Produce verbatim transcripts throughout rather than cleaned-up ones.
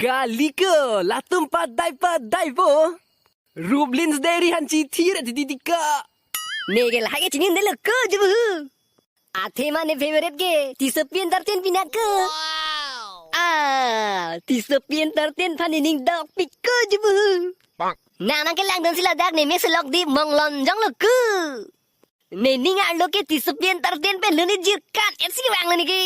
Kali ke, latum padai padai po. Rup lins deri han chithi re titi ka. Neke lahai ke chinine lo ko jubuhu. Athema ne favorite ke Tissopi Entertain pina ko. Ah, Tissopi Entertain aphan ne ning dokpik ko jubuhu. Nang nangkelangdunsi ladak ne mix lok di monglong jong lo ko. Ne ning arlo ke Tissopi Entertain pen lun-i jirkan etsi kevang lo neke.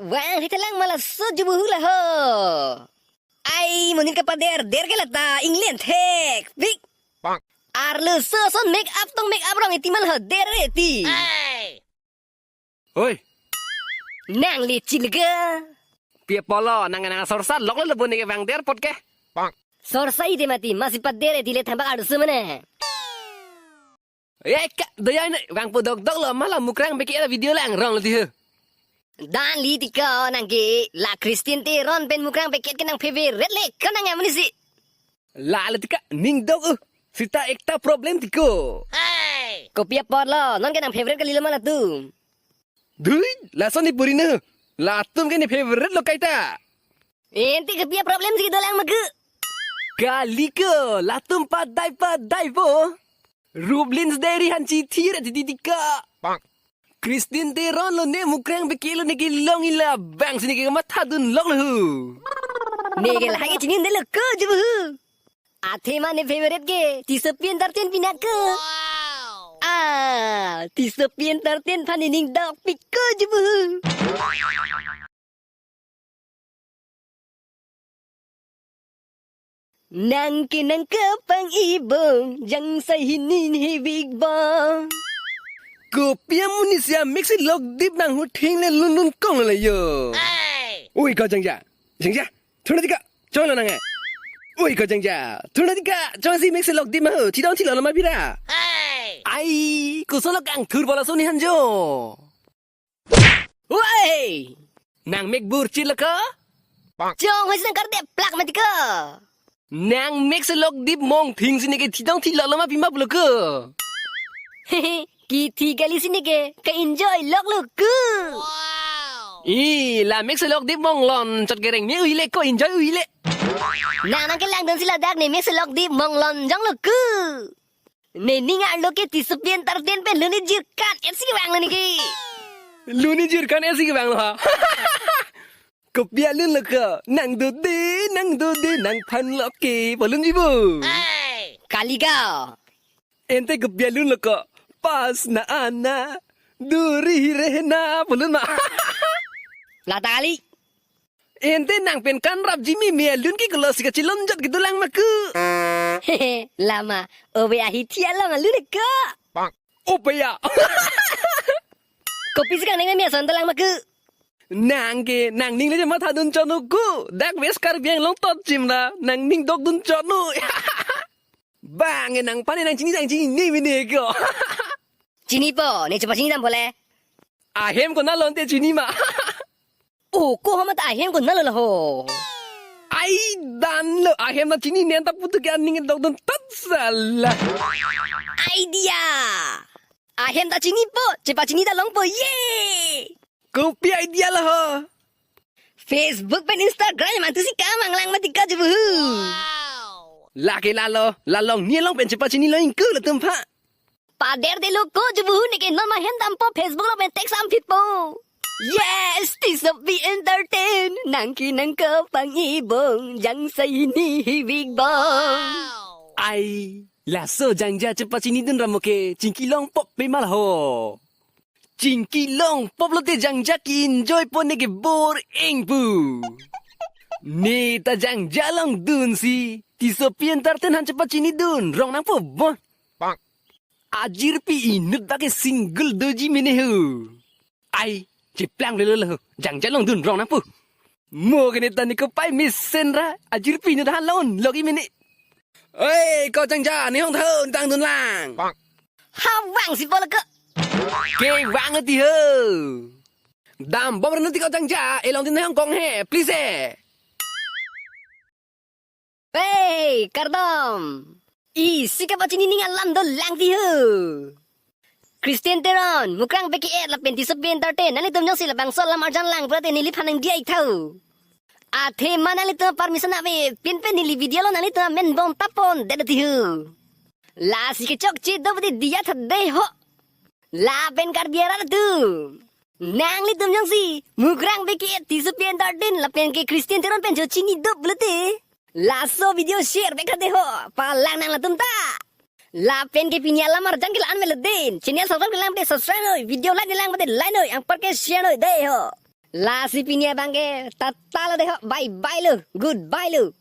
Vang hitelang ma laso jubuhu laho. Ai, monit kapader der ke lata England thekpik. Arloso ason make up tong make up rong iti ma laho der re ti. Oi. Nang licin ke? Pi apotlo, nang nang sorsa lok lo bone ke vang der apot ke. Sorsa ite mati, masi pader ite le thambak arloso mane. Eh, ka, doya ne, vang po dokdok lo, ma la Mukrang Beke la video lang rong lo ti he. Dan li ti ko nang ke, la Christian Teron pen Mukrang Beke ke nang favorite le, ko nang amonit si. La le ti ka, ning dok, uh, sita ekta problem ti ko. Kopi apotlo, non ke nang favorite kalilo ma latum. Dui, lason ne puri ne, latum ke ne favorite lo kaita. Ente kopi aproblem si dolang ma ke? Kali ke, latum padai padai po. Rup lins deri han chithi re titi ka. Christian Teron lo ne Mukrang Beke lo ne kelong-i labangsi ne ke mathadun lok lo hu. Neke lahai ke chinine lo ko jubuhu. Athema ne favorite ke Tissopi Entertain pina ko. Ah, Tissopi Entertain aphan ne ning dokpik ko jubuhu. Nang ke nang kapang ibong, jangsai hini hivik bong. Kopi amonit si a mix lok dip nang hu thing le lunlun kong le yo. Oi ko Jangja, Jangja, thurna ti ka, chong lo nang e. Oi ko Jangja, thurna ti ka, chongsi mix lok dip ma ho, chidong chilo lo ma pira. Ai, koson lo kangthur bola soni hanjo. Woi! Nang mek burchit lo ko? Chong hoisi nang kardeplak mati ko. Nang mix lok dip mong thing si neke thidong thilo lo ma pima pulo ko. Kithi kali si neke ka-enjoy lok lo ko. I, la mix lok dip monglong chot kereng ne ui le ko enjoy ui le. Nang nangkelangdunsi ladak ne mix lok dip monglong jong lo ko. Ne ning arlo ke Tissopi Entertain pen lun-i jirkan etsi kevang lo neke. Lun-i jirkan etsi kevang lo ha. Kopi alun lo ko, nang dode, nang dode, nangphan lo ke, pu alun ji bo. Kali ko. Ente kopi alun lo ko, pas na ana, duri hi rehna, pu alun ma. Lata kali. Ente nang pen kanrap ji meme alun ke kolo si kachilon jot kedolang ma ko. Lama, obe ahi thi along alun ko. Obe ya. Kopi si kang neng meme ason dolang ma ko. Nang ke, nang ning le mathadun chot no ko. Dak West Karbi Anglong tot chim ra, nang ning dokdun chot no. Bang e nangphan nang chini nang chinine mene ko. Chinipo, ne chepachini dam pole. Ahem konat lo ante chini ma. O ko hama ta ahem konat lo laho. Ai dan lo ahem ta chinine ta putu ke aning dokdun tat sala. Idea. Ahem ta chinipo, chepachini ta longpo ye. Kopi idea laho. Facebook pen Instagram mantu si kamang lang mati ko jubuhu. Lake lalo, lalong ni along pen chepachini lo ingku latum pha. Pader de lo ko jubuhu neke non ma hem dampo Facebook lo pen text am phitpo. Yes, Tissopi Entertain, nang ke nang kapang ibong, jangsai hini hivik bong. Ai, laso Jangja chepachinidun ra mo ke, chingki longpo pe ma laho. Chingki longpo lote Jangja ke-enjoy po neke bor-eng pu. Ne ta Jangja longdun si, Tissopi Entertain han chepachinidun, rong nangpo bon. Ajirpi inut bak ke single doji mene ho. Ai, cheplang lelo lo, Jangja longdun rong nangpo. Mo ke ne ta ne kopai mesen ra, ajirpi inut han longdun lok-i mene. Oi, ko Jangja, ne hong tho, tangdun lang. Hawang si polo ko. Kevang ti ho. Dambom renu ti ko Jangja, elongdun hong kong he, please he. Hey, kardom. Isi kapachini ning alam dolang ti ho. Christian Teron, Mukrang B K F lapen Tissopi Entertain, nanglitum jongsi labangso alam arjan lang pulote neliphan nangdiya ik tha ho. Athema nanglitum permission ave, pinpen neli video along nanglitum amen bom tapon det ti ho. Lasi kechokche do pute diya tha dei ho. Lapen Karbi arat atum, nanglitum jongsi Mukrang B K F, Tissopi Entertain lapen ke Christian Teron pen jo chini do pulote, laso video share vek tha dei ho. Palang nang latum ta. Lapen ke pini alam arjan ke la-an avelo dei. Channel subscribe kelang pute subscribe noi, video like kelang pute like noi, anparke share noi dei ho. Lasi pini abang ke tata lo dei ho. Bye bye lo. Goodbye lo.